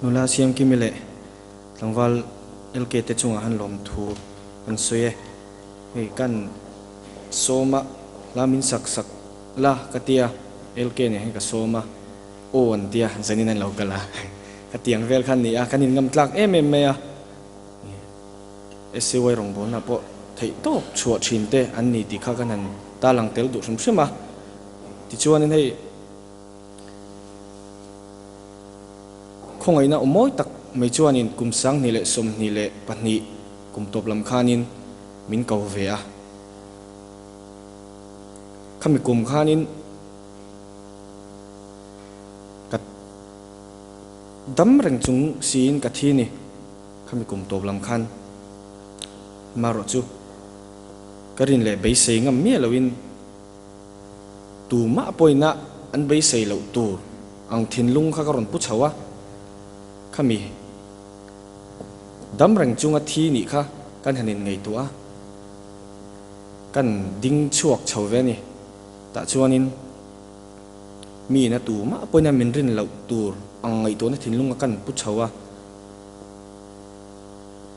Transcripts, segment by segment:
Nula Siamkimi leh tlangval LK te chungah han lawmthu kan sawi e. Hei kan sawma hla min sak sak la ka tia, LK nen hian ka sawm a, aw an tia, zanin an lo kal a, ka tiang vel kha an ni a, kan in ngam tlak em em mai a, SCY rawngbawlna pawh theih tawp chhuah thin te an ni tih kha kan han talang tel duh hrim hrim a, tichuanin hei Khawngaihna aw mawi tak mai chuanin kum 2022 kum tawp lam khanin min ko ve a. Khami kum khanin ka dam reng chung siin ka thi ni. Khami kum tawp lam khan marawh chu ka rin leh beisei ngam miah loin Tumah pawina an beisei loh tur ang thinlung kha ka rawn pu chho a, khami dam reng chunga thi nih kha kan han inngaihtuah a, kan ding chhuak chho ve a ni. Tah chuanin miin a tumah pawina min rin loh tur ang ngaihtuahna thinlung kha kan pu chho a,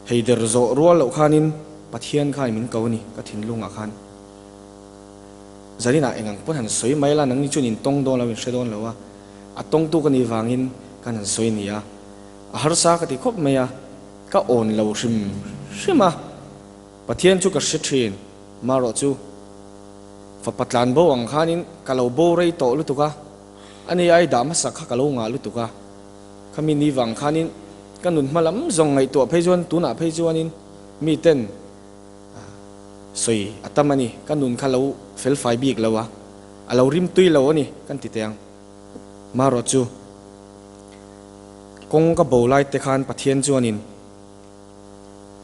hei der zawh rual loh khanin Pathian khan min ko a ni ka thinlungah khan. Zaninah eng ang pawn han sawi mai la, nangni chuan in tawng dawn lo, in hre dawn lo a, a tawngtu ka nih vangin kan han sawi ni a, a harsa ka ti khawp mai a, ka awn lo hrim hrim a, Pathian chu ka hre thin, marawh chu fapa tlan bo ang khanin ka lo bo rei tawh lutuk a, ani ai dah hmasa kha ka lo ngah lutuk a, khami ni vang khanin ka nun hma lam zawng ngaihtuah phei chuan tunah phei chuanin miten Sawi a tam a ni, ka nun kha lo felfai bik lo a, a lo rim tui lo a ni kan ti teh ang. Marawh chu kawng ka bo lai te khan Pathian chuanin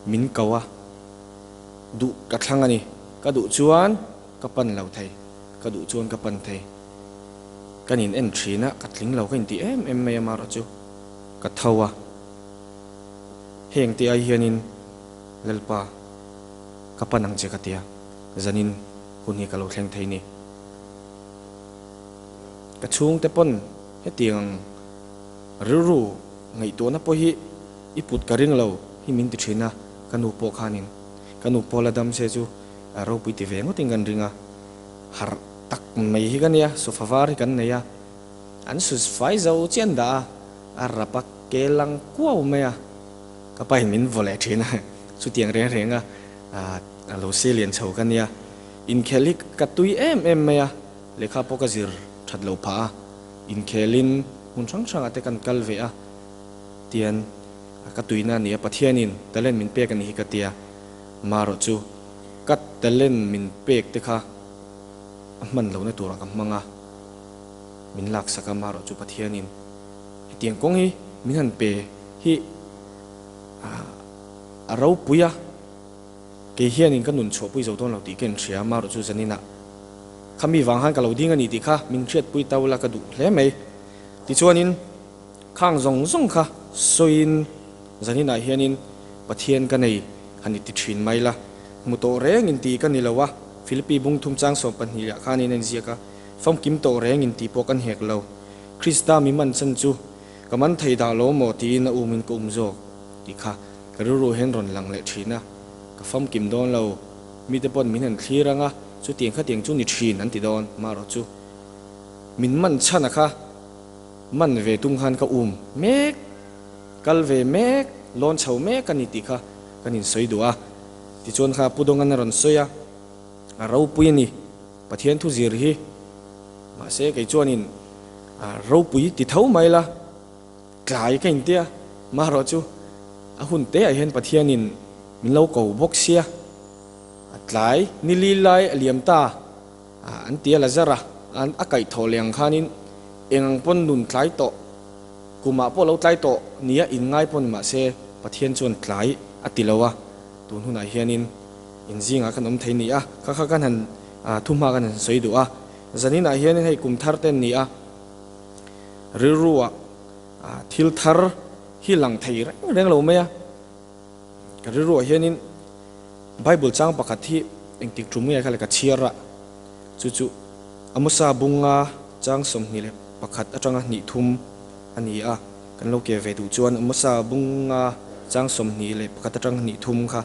min ko a, duh ka thlang a ni, ka duh chuan ka pan lo thei, ka duh chuan ka pan thei. Kan in en thin a, ka tling lo ka inti em em mai a marawh chu ka tho a, heng te ai hianin Lalpa, ka pan ang che ka tia, zanin hun hi ka lo thleng thei ni. Ka chhungte pawn hetiang rilru ngaihtuahna pawh hi i put ka ring lo hi min ti thin a, ka nu pawh khanin ka nu pawh la dam se chu ropui ti ve ngawtin kan ring a, harh tak mai hi ka nia, sofa var hi kan nei a, an su fai zo chian dah a, a rap a ke lang kuau mai a. Ka pa in min vaw leh thin a, chutiang reng reng a a lo se lian chho ka nia. Inkhel hi ka tui em em mai a, lehkha pawh ka zir that lo phah a, inkhelin hmun hrang hrangah te kan kal ve a, tian ka tuina a ni a, Pathianin talent min pek a ni hi ka tia, marawh chu ka talent min pek te kha a hman lohna turah ka hmang a, min laksak a, marawh chu Pathianin hetiang kawng hi min han pe hi a ropui a, kei hianin ka nun chhuahpui zo dawn lo tih ka inhria, marawh chu zaninah kha mi vang khan ka lo ding a ni tih kha min hriatpui tau la ka duh hle mai. Tichuanin khang zawng zawng kha sawiin zaninah hianin Pathian ka nei han i ti thin mai la, hmu tawh rengin tih ka ni lo a, Philippi bung thum chang 12 ah khanin a inziak a, famkim tawh rengin tih pawh kan hek lo, Krista mi man chan chu Ka man thei dah lo maw tiin a umin ka um zawk tih kha ka rilru hian rawn lang leh thin a, ka famkim dawn lo, mite pawn min han thlir ang a, chutiang khatiang chu ni thin an ti dawn, marawh chu min man chhan a kha man ve tum khan ka um mek, kal ve mek, lawn chho mek a ni tih kha kan insawi duh a, tichuan kha Pu Dawngan a rawn sawi a, a ropui a ni. Pathian thu zir hi mahse kei chuanin ropui ti tho mai la, tlai ka intia, marawh chu a hun te ah hian Pathianin min lo ko bawk sia, a tlai ni li lai a liam ta an ti a Lazara a kaih thawh leh ang khanin eng ang pawn nun tlai tawh, kumah pawh lo tlai tawh nia inngai pawh ni mahse Pathian chuan tlai a ti lo a. Tun hunah hianin in zingah kan awm thei ni a, kha kha kan han thuhma kan han sawi duh a. Zaninah hianin hei kum thar te an ni a, rilruah thil thar hi lang thei reng reng lo mai a. Ka rilruah hianin Bible chang pakhat hi engtik tum nge kha le ka chhiar a, chu chu Amosa bunga chang 21 atanga hnih thum a ni a. Kan lo kir ve duh chuan Amosa bunga chang 21 atang hnih thum kha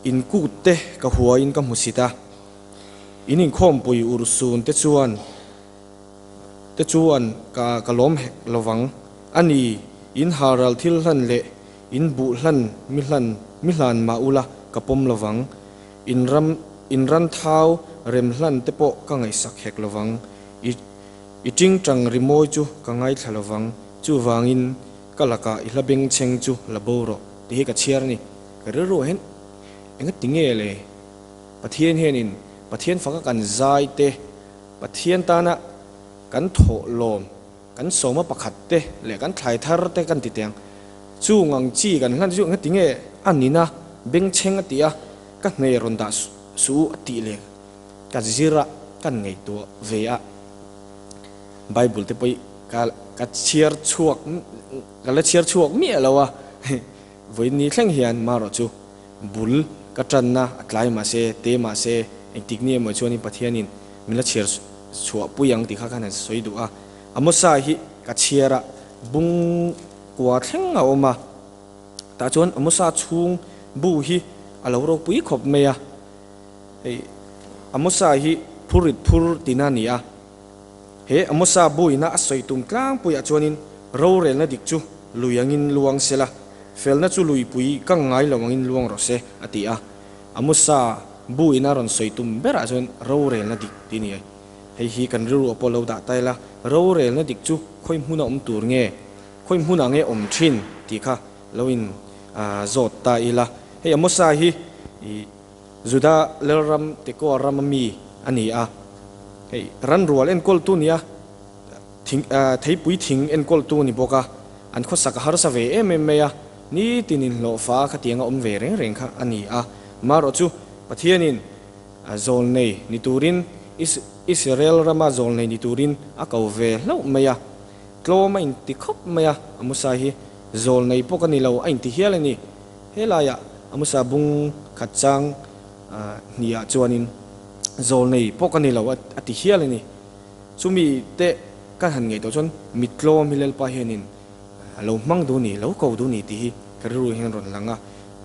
in kut te ka huain ka hmu sit a, in inkhawmpui urhsun te chuan te chuan ka ka lawm hek lovang a ni, in halral thil hlan leh in buh hlan mi hlan mi hlan mah ula ka pawm lovang, in ram in ran thau rem hlan te pawh ka ngaihsak hek lovang, i I tingtang rimawi chu ka ngaithla lovang, chuvangin ka lakah i hla bengchheng chu la bo rawh tih hi ka chhiar a ni. Ka rilru ah hian enga ti nge le? Pathian hianin Pathian faka kan zai te, Pathian tana kan thawh lawm, kan sawma pakhat te leh kan thlai thar te kan ti teh ang. Chung ang chi kan hlan chu enga ti nge a nina bengchheng a tih a, ka hne rawn dah suh u a tih le. Ka zir a, kan ngaihtuah ve a, Bible te pawh hi ka ka chhiar chhuak ka la chhiar chhuak miah lo a, vawiin thleng hian marawh chu bul ka tanna a tlai mahse te mahse engtik ni emaw chuanin Pathianin min la chhiar chhuah pui ang tih kha khan han sawi duh a, Amosa hi ka chhiar a, bung kua thleng a awm a, tah chuan Amosa chhung bu hi a lo ropui khawp mai a. Hei Amosa hi phurit phur tina a ni a. He Amosa buina a sawi tum tlangpuiah chuanin rorelna dik chu lui angin luang se la, felna chu luipui ka ngai lo angin luang rawh se, a ti a. Amosa buina rawn sawi tum berah chuan rorelna dik tih a ni. Hei hi kan rilru ah pawh lo dah ta ila, rorelna dik chu khawi hmuna awm tur nge, khawi hmunah nge awm thin tih kha lo in zawt ta ila. Hei Amosa hi ih. Juda Lalram Tekoa rama mi a ni a, hei ranrual enkawltu nia thing theipui thing enkawltu a ni bawk a, an khawsak a harsa ve em em mai a, nitin inhlawhfa khatianga awm ve reng reng kha a ni a. Marawh chu Pathianin zawlnei ni turin Israel rama zawlnei ni turin a ko ve hlauh mai a, tlawm a inti khawp mai a, Amosa hi zawlnei pawh ka ni lo a inti hial a ni. Helaiah Amosa bung khat chang hniah chuanin zawlnei pawh ka ni lo a ti hial a ni. Chumi te ka han ngaihtuah chuan mittlawm hi Lalpa hianin a lo hmang duh ni, lo ko duh ni tih hi ka rilru hian rawn lang a.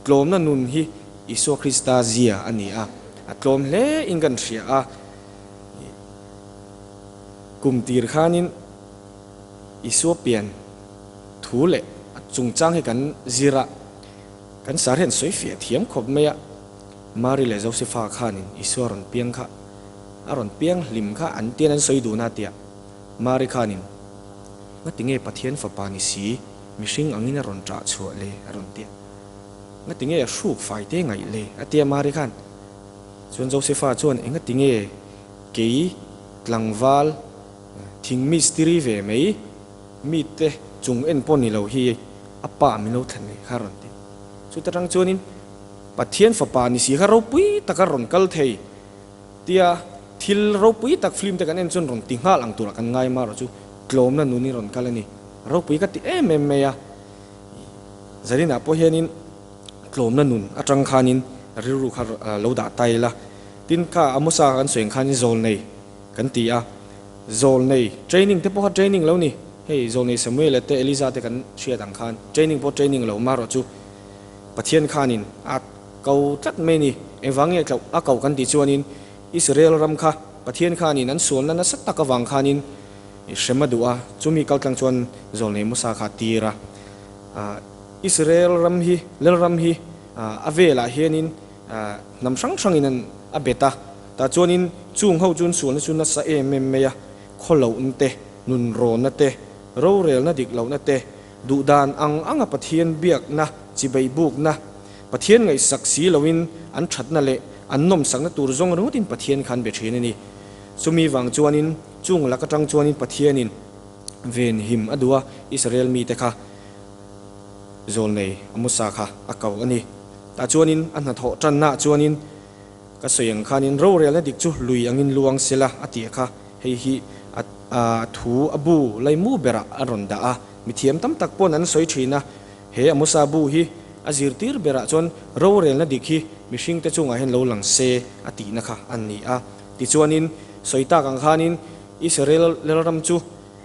Tlawmna nun hi Isua Krista zia a ni a, a tlawm hle in kan hria a. Kum tir khanin Isua pian thu leh a chungchang hi kan zir a, kan sar hian sawi fiah thiam khawp mai a, Mari leh Josefa khanin Isua rawn piang kha, a rawn piang hlim kha an tian an sawi dun a tia, Mari khanin Ngati nge Pathian fapa ni si, mihring angin a rawn ṭah chhuah le? a rawn tia. Ngati nge a hruk fai te ngaih le? a tia Mari khan. Chuan Josefa chuan Engati nge kei tlangval thing mistiri ve mai? Mite chung en pawh ni lo hi a pa min lo thlen ngei kha a rawn ti. Chuta tang chuanin Pathian fapa ni si kha ropui taka rawn kal thei tia thil ropui tak film te kan en chuan rawn ti nghal ang turah kan ngai marawh chu tlawmna nunin rawn kal a ni. Ropui ka ti em em mai a. Zaninah pawh hianin tlawmna nun atang khanin rilru kha lo dah ta ila. Tin kha Amosa kan sawi ang khanin zawl nei kan ti a. Zawlnei training te pawh kha training lo ni. Hei Zawlnei Samuela te Eliza te kan hriat ang khan training pawh training lo marawh chu Pathian khanin a ko tlat mai ni. Engvang nge tloh a ko kan tih chuanin Israel ram kha Pathian khanin an sualna nasa tak avang khanin hrem a duh a, chumi kaltlang chuan Zawlnei Musa kha a tir a. Israel ram hi Lalram hi a velah hianin Hnam hrang hrangin an a bet a, tah chuanin chung ho chuan sualna chu nasa em em mai a, khawlohna te, nunrawnna te, rorelna dik lohna te, duhdan ang anga Pathian biakna, chibai bukna, Pathian ngaihsak si loin an thatna leh an nawmsakna tur zawng ringawtin Pathian kha an be thin a ni. Chumi vang chuanin chung lak atang chuanin Pathianin venhim a duh a, Israel mite kha zawlnei Amosa kha a ko a ni. Tah chuanin a hnathawh tannaah chuanin ka sawi ang khanin rorelna dik chu lui angin luang sela a tih kha hei hi a thu a bu laimu berah a rawn dah a, mithiam tam tak pawn an sawi thin a, he Amosa bu hi a zirtir berah chuan rorelna dik hi mihringte chungah hian lo lang se a tihna kha a ni a. Tichuanin sawi tak ang khanin Israel lalram chu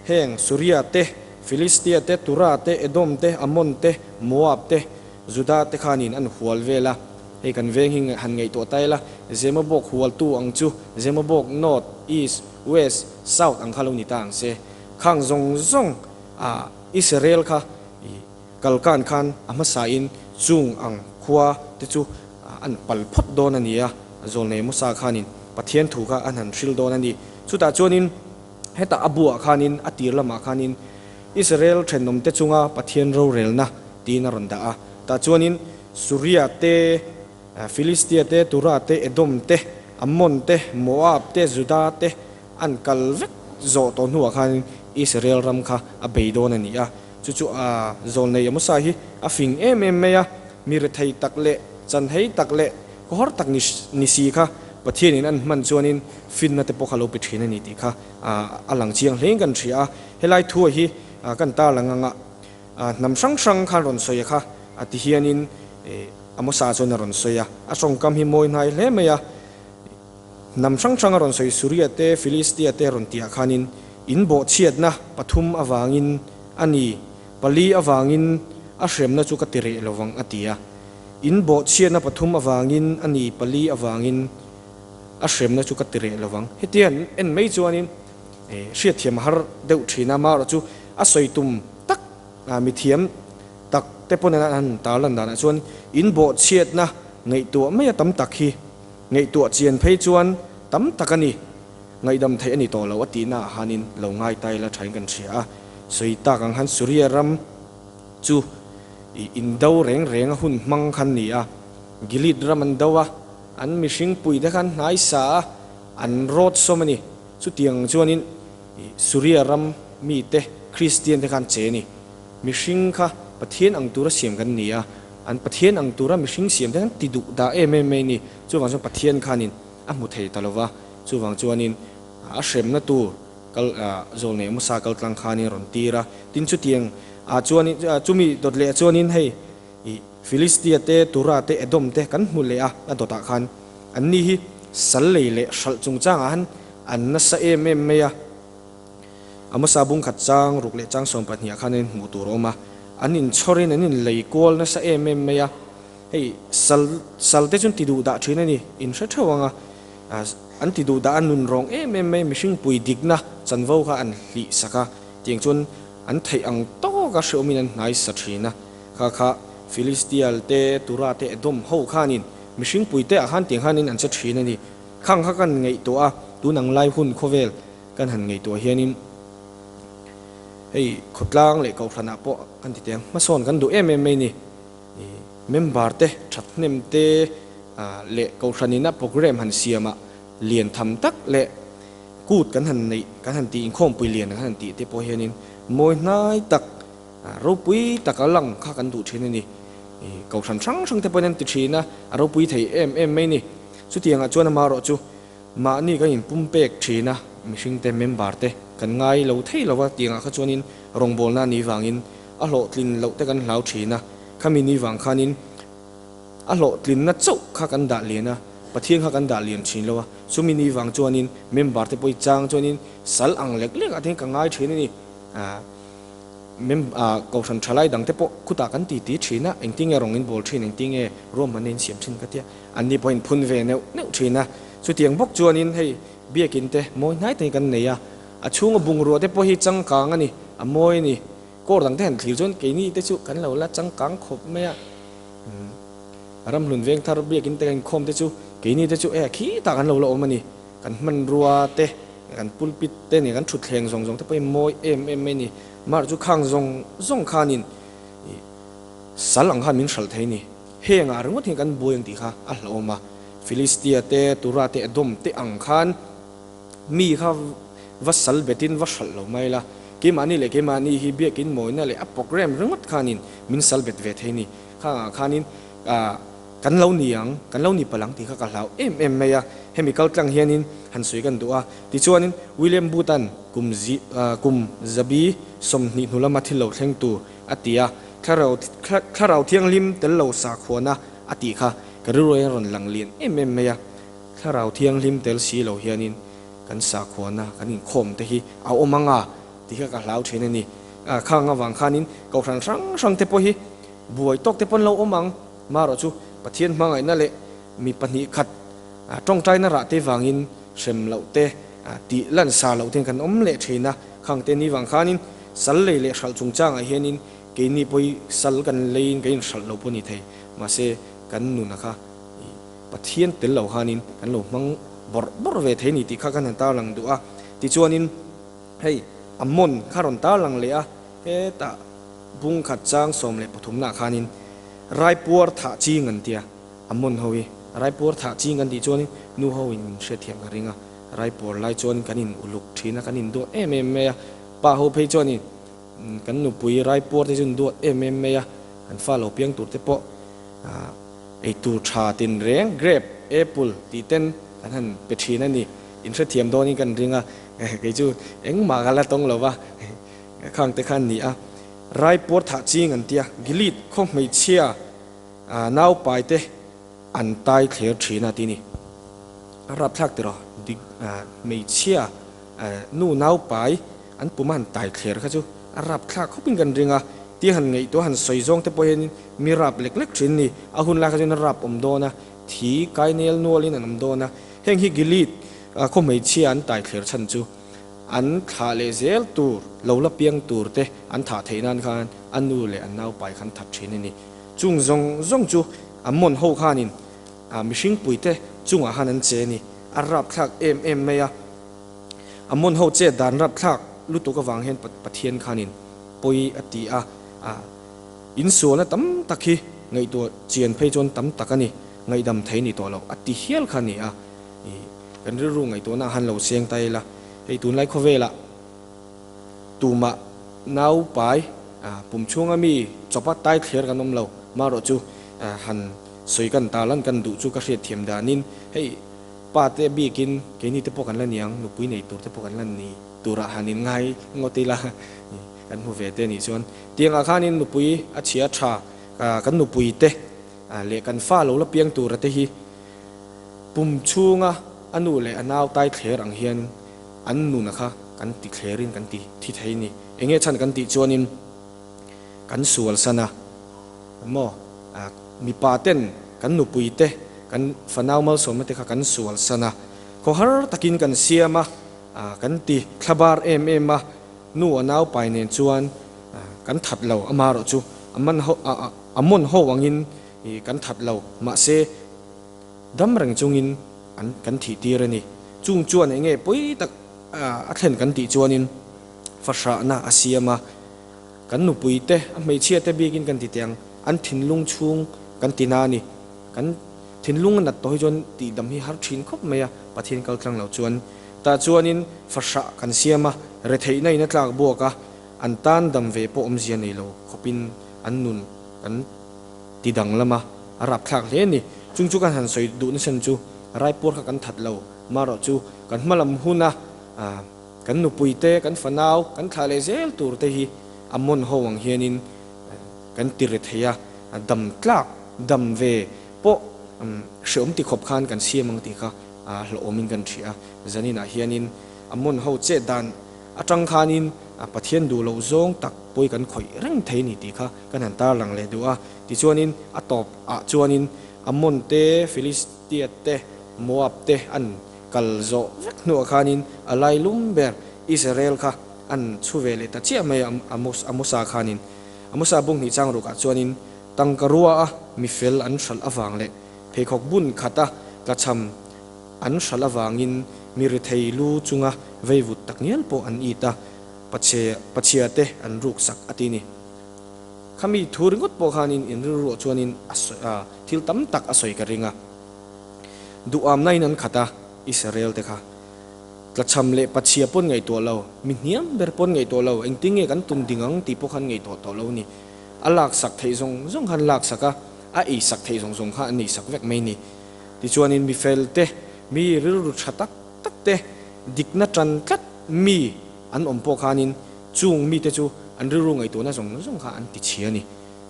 heng Suria te, Filistia te, Tura te, Edom te, Ammon te, Moab te, Juda te khanin an hual vel a. Hei kan veng hi han ngaihtuah ta ila, Zemabawk hualtu ang chu Zemabawk North, East, West, South ang kha lo ni ta ang se. Khang zawng zawng a Israel kha i kalkan khan a hmasain chung ang khua te chu an pal phawt dawn a ni a, Zawlnei Musa khanin Pathian thu kha an han hril dawn a ni. Chutah chuanin hetah a buah khanin a tir lamah khanin Israel thenawmte chunga Pathian rorelna tiin a rawn dah a. Tah chuanin Suria te, Filistia te, Tura te, Edom te, Ammon te, Moab te, Juda te an kal vek zawh tawh hnuah khanin Israel ram kha a bei dawn a ni a. Chu chu a zawlnei Amosa hi a fing em em mai a, mi rethei tak leh chanhei tak leh khawhar tak ni si kha Pathianin an hman chuanin finna te pawh kha lo pe thin a ni tih kha a lang chiang hlein kan hria a. Helai thua hi kan tarlang anga hnam hrang hrang khan rawn sawi a kha a ti hianin Amosa chuan a rawn sawi a, a tawngkam hi mawi hnai hle mai a. Hnam hrang hrang a rawn sawi Suria te, Filistia te rawn tihah khanin in bawhchhiatna pathum avangin a ni, pali avangin a hremna chu ka ti reh lo vang a ti a. In bawhchhiatna pathum avangin a ni, pali avangin a hremna chu ka ti reh lo vang. Hetiang en mai chuanin hriatthiam a har deuh thin a, amaherawhchu a sawi tum tak mithiam tak te pawn an han tarlan danah chuan in bawhchhiatna ngaihtuah mai a tam tak hi Ngaihtuah chian phei chuan tam tak a ni, ngaihdam theih a ni tawh lo a tihna ah hanin lo ngai ta ila thain kan hria a. Sawi tak ang khan Suria ram chu i indo reng reng a hun hmang khan ni a, Gilead ram an do a, an mihring pui te khan hnai sa a, an rawt sawm a ni. Chutiang chuanin i Suria ram mite Kristian te khan che ni. Mihring kha Pathian ang tura siam kan ni a, an Pathian ang tura mihring siam te kan ti duh dah em em mai ni. Chuvang chuan Pathian khanin a hmu thei ta lo va, chuvang chuanin a hremna tur kal Zawlnei Musa kal tlang khanin rawn tir a. Tin chutiang ah chuanin chumi dawt leh ah chuanin hei i Filistia te, Tura te, Edom te kan hmu leh a, a dawtah khan anni hi sal lei leh hralh chungchangah han an nasa em em mai a. A hmasa bung khat chang ruk leh chang 12 ah khan an inhmuh tur a awm a, an inchhawrin an inlei kual nasa em em mai a, hei sal sal te chu an ti duh dah thin a ni, in hre theuh ang a, an ti duh dah a nun rawng em em mai, mihring pui dikna chanvo kha an hlih sak a, tiang chuan an theih ang tawk a hreawmin an hnai sa thin a, kha kha Filistial te, Tura te, Edom ho khanin mihring pui te ah khan tiang khanin an che thin a ni, khang kha kan ngaihtuah a, tun ang lai hun khawvel. Kan han ngaihtuah hianin hei khawtlang leh kohhranah pawh kan ti teng hmasawn kan duh em em mai ni. Member te thathnem te leh kohhranina program han siamah lian tham tak leh kut kan han neih kan han tih inkhawmpui lian kan han tih te pawh hianin mawi hnai tak ropui taka lang kha kan duh thin a ni. Kohhran hrang hrang te pawhin an ti thin a, a ropui thei em em mai ni. Chutiangah chuan amaherawhchu Mahni kan inpumpek thin a, mihringte member te kan ngai lo thei lo a, tiangah kha chuanin rawngbawlna a nih vangin a hlawhtlin loh te kan hlau thin a, khami ni vang khanin a hlawhtlinna chauh kha kan dah lian a, Pathian kha kan dah lian thin lo a, chumi ni vang chuanin member te pawh i chang chuanin sal ang lek lek ah te hian ka ngai thin a ni. Mem ah Kohhran thalai dang te pawh khutah kan ti ti thin a, engtinge rawng in bawl thin, engtinge ruahmanna in siam thin ka tia, anni pawh in phun ve neuh neuh thin a. Chutiang bawk chuanin hei biakin te mawi hnai te hi kan nei a, a chhunga bungrua te pawh hi changkang a ni, a mawi a ni. Kawr dang te han thlir chuan keini te chu kan lo la changkang khawp mai a. Ramhlun veng thar biakin te kan inkhawm te chu keini te chu e khitah kan lo la awm a ni. Kan hmanrua te, kan pulpit te nen kan thutthleng zawng zawng te pawhin mawi em em mai a ni. Mar chu khang zawng zawng khanin sal ang khan min hralh thei a ni. Hengah ringawt hian kan buai ang tih kha a hlauhawm a. Filistia te, Tura te, Edom te ang khan mi kha va sal betin va hralh lo mai la. Keimahni leh keimahni hi biakin mawina leh a program ringawt khanin min sal bet ve thei a ni. Khangah khanin Kan lo ni ang, kan lo ni palh ang tih kha ka hlau em em mai a, hemi kal tlang hianin han sawi kan duh a. Tichuanin William Booth-a'n kum zi kum zabi 20 hnu lama thil lo thleng tur a ti a, thlarau thlarau thianghlim tel lo sakhuana a tih kha ka rilru hian rawn lang lian em em mai a. Thlarau thianghlim tel si lo hianin kan sakhuana kan inkhawm te hi a awm ang a tih kha ka hlau thin a ni. Khang avang khanin kohhran hrang hrang te pawh hi buai tawk te pawn lo awm ang. Marawh chu Pathian hmangaihna leh mi pahnih khat tawngtaina rah te vangin hrem loh te, tih lan sa loh ten kan awm leh thin a. Khang te ni vang khanin sal lei leh hralh chungchangah hianin keini pawh hi sal kan leiin kan inhralh lo pawh ni thei. Mahse kan nuna kha Pathian tel lo khanin kan lo hmang bawrh bawrh ve thei ni tih kha kan han tarlang duh a. Tichuanin hei Ammon kha rawn tarlang leh a, hetah bung khat chang 13 nah khanin Raipuar thah ching an tia, Ammon ho hi Raipuar thah ching kan tih chuanin nu ho in min hriatthiam ka ring a, Raipuar lai chuan kan in uluk thin a, kan in duat em em mai a, pa ho phei chuanin kan nupui Raipuar te chu an duat em em mai a, an fa lo piang tur te pawh Eitur tha tinreng, grape, apple tih ten kan han pe thin a ni. In hrethiam dawnin kan ring a, kei chu engmah ka la tawng lo va, khang te kha an ni a. Raipuar thah ching an tia, Gilead khaw hmeichhia naupai te an tai thler thin a ti ni. A rapthlak tiraw, hmeichhia nu naupai An pum a han tai thler kha chu a rap thlak khawpin kan ring a, tia han ngaihtuah han sawi zawng te pawh hianin mi rap lek lek thin ni. A hun lai kha chuan a rap awm dawn a, thi kai nel nualin an awm dawn a. Heng hi Gilead khaw hmeichhia an tai thler chhan chu an thlah leh zel tur, lo la piang tur te an thah theih nan khan a nu leh a naupai khan that thin a ni. Chung zawng zawng chu Ammon ho khanin mihring puite chungah khan an che a ni. A rap thlak em em mai a. Ammon ho chet dan rapthlak lutuk avang hian Pathian khanin pawi a ti a, insualna tam tak hi ngaihtuah chian phei chuan tam tak a ni, ngaihdam thei ni tawh lo a ti hial kha a ni a, kan rilru ngaihtuahna a han lo seng ta ila, hei tunlai khawvelah tumah naupai pum chhunga mi chawpa tai thler kan awm lo, marawh chu han sawi kan ta lan kan duh chu ka hriatthiam danin hei. Pa te bikin keini te pawh kan la ni ang, nupui nei tur te pawh kan la ni turah han in ngai ngawt ila kan hmu ve te nih chuan tiangah khanin nupui a chhia tha kan nupui te leh kan fa lo la piang tura te hi pum chhunga a nu leh a nau tai thler ang hian an nuna kha kan ti thlerin kan ti thi thei ni. Enge chhan kan tih chuanin kan sual san a maw? Mipa ten kan nupui te, kan fanau malsawmna te kha kan sual san a, khawhar takin kan siam a, kan ti thlabar em em a, nu a naupai nen chuan kan that lo, amaherawhchu a man ho a mawn ho angin kan that lo, mahse dam reng chungin an kan thih tir a ni. Chung chuan enge pawi tak a thlen kan tih chuanin fahrahna a siam a. Kan nupui te, a hmeichhia te bikin kan ti teh ang, an thinlung chhung kan ti na a ni. Kan thinlung a nat tawh hi chuan tihdam hi har thin khawp mai a, Pathian kal tlang lo chuan. Tah chuanin fahrah kan siam a, retheihna in a tlak buak a, an tan dam ve pawh awmzia nei lo khawpin an nun kan ti danglam a, a rapthlak hle a ni. Chung chu kan han sawi duh nasa chu Raipur kha kan that lo, marawh chu kan hmalam huna Kan nupui te, kan fanau, kan thlah leh zel tur te hi a mawn ho ang hianin kan ti re thei a, dam tlak, dam ve pawh hreawm ti khawp khan kan siam ang tih kha hlauhawmin kan hria a. Zaninah hianin a mawn ho chet dan atang khanin Pathian duh loh zawng tak pawi kan khawih reng thei a ni tih kha kan han tarlang leh duh a. Tichuanin a tawp ah chuanin Ammon te, Filistia te, Moab te an Kal zawh vek hnuah khanin a lailum ber Israel kha an chhu ve leh ta chiah mai a, Amosa khanin. Amosa bung hnih chang rukah chuanin tangka rua a mi fel an hralh avang leh pheikhawk bun khata tlachham an hralh avangin mi rethei lu chunga veivut takngial pawh an it a, pachhia te an ruksak a ti ni. Khami thu ringawt pawh khanin in rilruah chuanin thil tam tak a sawi ka ring a. Duhamna in an khat a, Israel te kha tlachham leh pachhia pawn ngaihtuah lo, mi hniam ber pawn ngaihtuah lo, engtin nge kan tum ding ang tih pawh khan ngaihtuah tawh lo a ni. A laksak theih zawng zawng khan laksak a, a eisak theih zawng zawng kha an eisak vek mai a ni. Tichuanin mi fel te, mi rilru tha tak tak te, dikna tan tlat mi an awm pawh khanin chung mite chu an rilru ngaihtuahna zawng zawng kha an ti chhia a ni,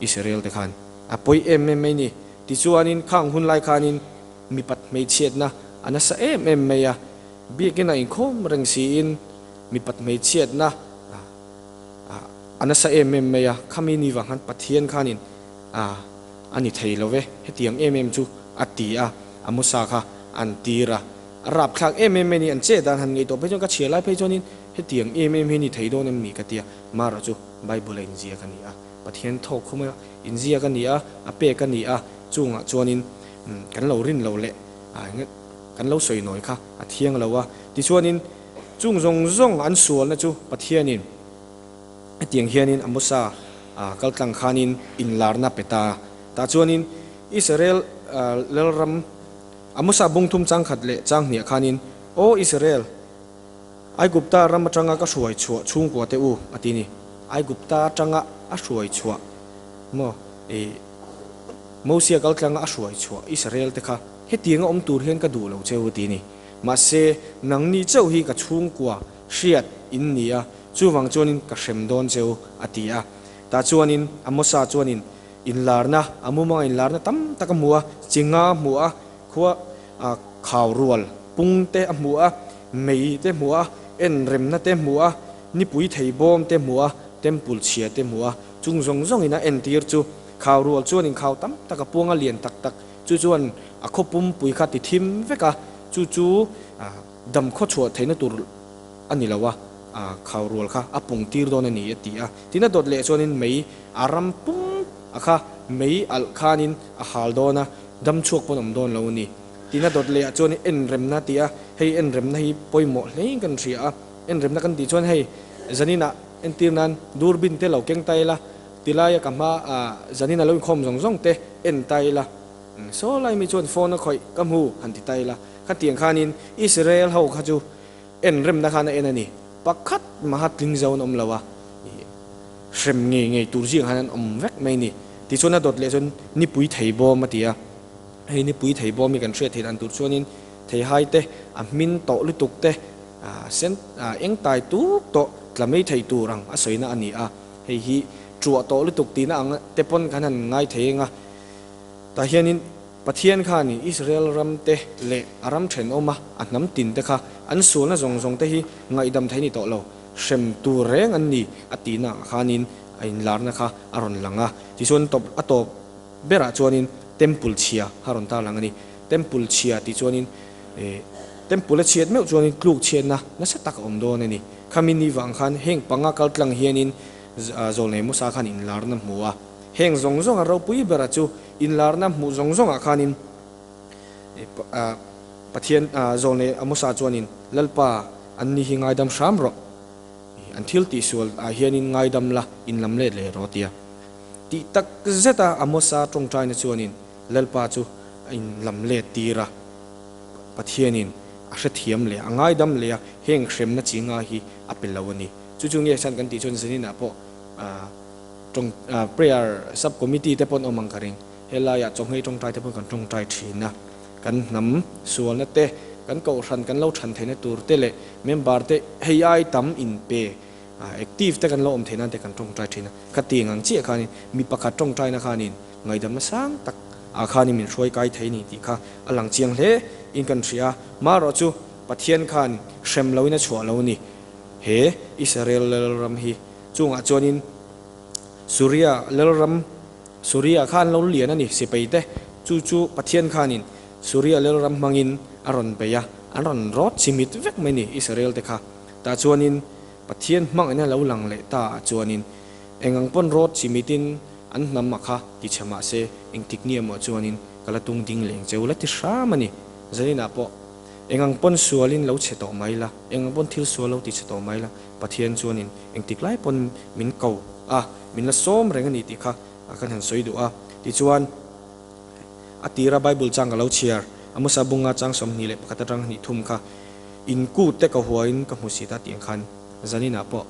Israel te khan. A pawi em em mai a ni. Tichuanin khang hun lai khanin mipat hmeichhiatna a nasa em em mai a, biakin a inkhawm reng siin mipat hmeichhiatna A nasa em em mai a, khami ni vang khan Pathian khanin a a ni thei lo ve, hetiang em em chu a ti a, Amosa kha an tir a. A rapthlak em em mai ni, an chet dan han ngaihtuah phei chuan ka chhiar lai phei chuanin hetiang em em hi ni thei dawn em ni ka ti a, marawh chu Bible a inziak a ni a, Pathian thawk khuma inziak a ni a, a pek a ni a, chungah chuanin kan lo rin lo leh kan lo sawi nawi kha a thiang lo a, tichuanin chung zawng zawng an sualna chu Pathianin Hetiang hianin Amosa kaltlang khanin inlarna pe ta. Tah chuanin Israel lalram Amosa bung thum chang khat leh chang hniah khanin, Aw Israel, Aigupta ram atanga ka hruai chhuah chhungkua te u, a ti ni. Aigupta atanga a hruai chhuah maw? Ih, Mosia kaltlanga a hruai chhuah Israel te kha hetianga awm tur hian ka duh lo che u, a ti ni. Mahse, nangni chauh hi ka chhungkua hriat in ni a, chuvang chuanin ka hrem dawn che u, a ti a. Tah chuanin Amosa chuanin inlarna, a mumanga inlarna tam tak a hmu a, chi nga a hmu a, khua a khau rual pung te a hmu a, mei te hmu a, en remna te hmu a, nipui thei bawm te hmu a, temple chhia te hmu a, chung zawng zawngin a entir chu khau rual chuanin khau tam tak a puang a lian tak tak, chu chuan a khaw pumpui kha ti thim vek a, chu chu Dam khaw chhuah theihna tur a ni lo a, khau rual kha a pung tir dawn a ni a ti a. Tin a dawt leh chuanin mei a ram pum a kha mei alh khanin a hal dawn a, dam chhuak pawn awm dawn lo a ni. Tin a dawt leh ah chuanin enremna a ti a, hei enremna hi pawimawh hlein kan hria a, enremna kan tih chuan hei zaninah entir nan durbin te lo keng ta ila, tilaia ka hma zanin a lo inkhawm zawng zawng te en ta ila, Saw lai mi chuan phone a khawih ka hmu han ti ta ila, khatiang khanin Israel ho kha chu en remna khan a en a ni. Pakhat maha tling zo an awm lo a, hrem ngei ngei tur zing khan an awm vek mai ni. Tichuan a dawt leh chuan nipui thei bawm a ti a, hei nipui thei bawm hi kan hriat theih dan tur chuanin theihai te a hmin tawh lutuk te sen eng tai tuk tawh tla mai thei tur ang a sawina a ni a, hei hi truah tawh lutuk tihna ang te pawn kan han ngai thei eng a. Tah hianin Pathian khanin Israel ramte leh a ram thenawma a hnam tinte kha an sualna zawng zawngte hi ngaihdam thei ni tawh lo, hrem tur reng an ni a tihna ah khanin a inlarna kha a rawn lang a. Tichuan tawp a tawp berah chuanin Temple chhia kha a rawn tarlang a ni. Temple chhia tih chuanin Temple a chhiat meuh chuanin tluk chhiatna nasa tak a awm dawn a ni. Khami ni vang khan heng panga kaltlang hianin Zawlnei Musa khan inlarna hmu a. Heng zawng zawnga ropui bera chu inlarna hmuh zawng zawngah khanin Pathian zawlnei Amosa chuanin, Lalpa, anni hi ngaidam hram rawh, an thil tihsual ah hianin ngaidam la, inlam let leh rawh tia. Tih tak zeta Amosa tawngtaina chuanin Lalpa chu a inlam let tir a, Pathianin a hrethiam leh a ngaidam leh a, heng hremna chi nga hi a pe lo a ni. Chu chu nge san kan tih chuan Zaninah pawh Tawng prayer sub committee te pawn awm ang ka ring. Helaiah chawnghei tawngtai te pawn kan tawngtai thin a. Kan hnam sualna te, kan kohhran kan lo than theihna tur te leh member te hei ai tam in pe active te kan lo awm theih nan te kan tawngtai thin a. Ka ti ang chiah khanin mi pakhat tawngtaina khanin ngaihdamna sang tak ah khanin min hruai kai thei ni tih kha a lang chiang hle in kan hria a. Marawh chu Pathian khan hrem loin a chhuah lo ni. He Israel Lalram hi Chungah chuanin Suria lalram, Suria kha an lo lian a ni, sipai te. Chu chu Pathian khanin Suria lalram hmangin a rawn bei a, an rawn rawt chimit vek mai ni Israel te kha. Tah chuanin Pathian hmangin a lo lang leh ta ah chuanin eng ang pawn rawt chimitin an hnam a kha ti chhe mah se engtik ni emaw chuanin ka la tung ding leng cheu la ti hram a ni. Zaninah pawh eng ang pawn sualin lo chhe tawh mai la, eng ang pawn thil sual lo ti chhe tawh mai la, Pathian chuanin engtik lai pawn min ko a, min la sawm reng a ni tih kha kan han sawi duh a. Tichuan, a tira Bible chang ka lo chhiar, Amosa bunga chang 21 atang hnih thum kha, In kut te ka huain ka hmu si ta tih ang khan zaninah pawh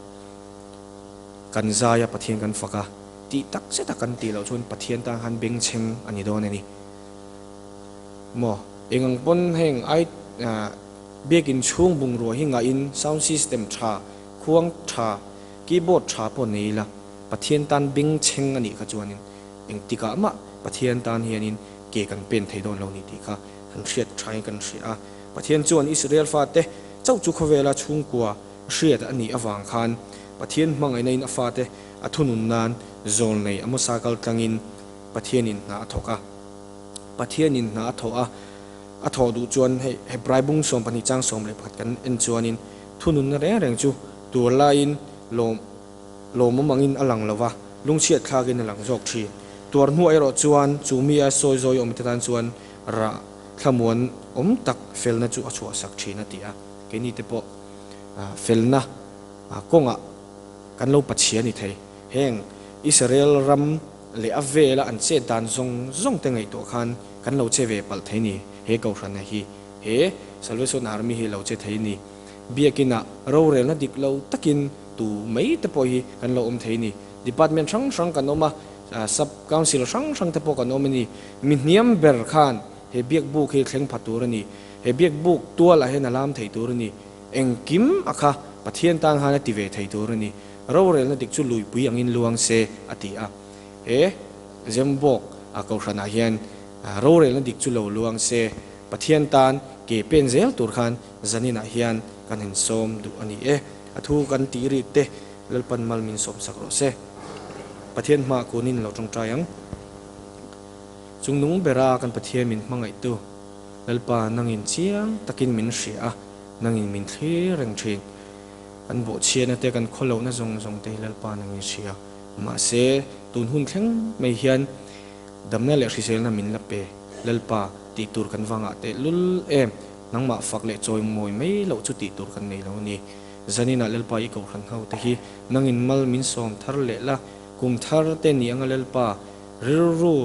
kan zai a, Pathian kan fak a, tih tak zeta kan tih loh chuan Pathian tan khan bengchheng a ni dawn a ni maw? Eng ang pawn heng ai Biakin chhung bungrua hi ngahin sound system tha, khuang tha, keyboard tha pawh nei ila, Pathian tan bengchheng a nih kha chuanin engtikah mah Pathian tan hianin ke kan pen thei dawn lo ni tih kha kan hriat thain kan hria a. Pathian chuan Israel fate chauh chu khawvela chhungkua hriat a nih avang khan Pathian hmangaihna in a fate a thunun nan zawlnei Amosa kal tlangin Pathianin hna a thawk a. Pathianin hna a thawh a, a thawh duh chuan hei Hebrai bung 12 chang 11 kan en chuanin thununna reng reng chu tur laiin lawm lawmawm angin a lang lova, lungchhiat thlakin a lang zawk thin. Tuar hnuah erawh chuan chu mi a sawi zawi awm te tan chuan rah thlamuan awm tak felna chu a chhuahsak thin a ti a. Keini te pawh felna kawngah kan lo pachhia ni thei. Heng Israel ram leh a vela an chet dan zawng zawng te ngaihtuah khan kan lo che ve palh thei ni. He Kohhranna hi he Salvation Army hi lo che thei ni. Biakinah rorelna dik lo takin tu mai te pawh hi kan lo awm thei ni. Department hrang hrang kan awm a, Sub Council hrang hrang te pawh kan awm a ni. Mi hniam ber khan he biak buk hi thleng pha tur a ni. He biak buk tualah hian a lam thei tur a ni. Engkim a kha Pathian tan khan a ti ve thei tur a ni. Rorelna dik chu luipui angin luang se a ti a. He Zembawk a Kohhranah hian rorelna dik chu lo luang se Pathian tan ke pen zel tur khan zaninah hian kan han sawm duh a ni e. A thu kan tih rik te Lalpan mal min sawm sak rawh se. Pathian hmaah kunin lo tawngtai ang. Chungnung bera kan Pathian min hmangaihtu Lalpa nangin chiang takin min hria a, nangin min thlir reng thin. Kan bawhchhiatna te kan khawlohna zawng zawng te hi Lalpa nangin hria. Mahse, tun hun thleng mai hian damna leh hriselna min la pe. Lalpa, tih tur kan va ngah teh lul em? Nangmah fak leh chawi mawi mai loh chu tih tur kan nei lo a ni. Zaninah Lalpa i kohhran ho te hi nangin mal min sawm thar leh la, kum thar te ni anga Lalpa rilru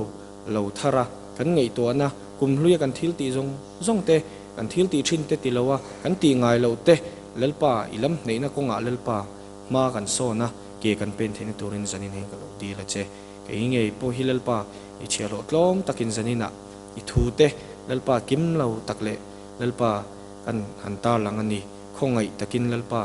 lo thar a, kan ngaihtuahna kum hluia kan thil tih zawng zawng te, kan thil tih thin te ti lo a, kan tih ngai loh te Lalpa i lam hneihna kawngah Lalpa hma kan sawn a, ke kan pen theihna turin zanin hian ka lo dil a che. Kei ngei pawh hi Lalpa i chhiahhlawh tlawm takin zaninah i thu te Lalpa kim lo tak leh Lalpa kan han tarlang a ni. Khawngaih takin Lalpa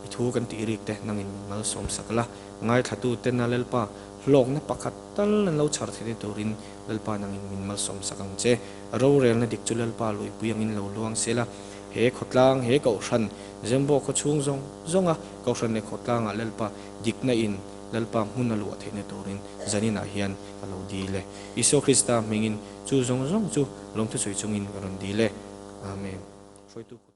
i thu kan tih rik te nangin min malsawm sak la, ngaithlatu tena Lalpa hlawkna pakhat tal an lo chhar theihna turin Lalpa nangin min malsawm sak ang che. Rorelna dik chu Lalpa luipui angin lo luang se la, he khawtlang, he kohhran, Zembo khaw chhung zawng zawnga kohhran leh khawtlangah Lalpa dikna in Lalpa hmun a luah theihna turin zaninah hian ka lo dil e. Isua Krista hmingin chu zawng zawng chu lawmthu sawi chungin ka rawn dil e. Amen. Hruaitu.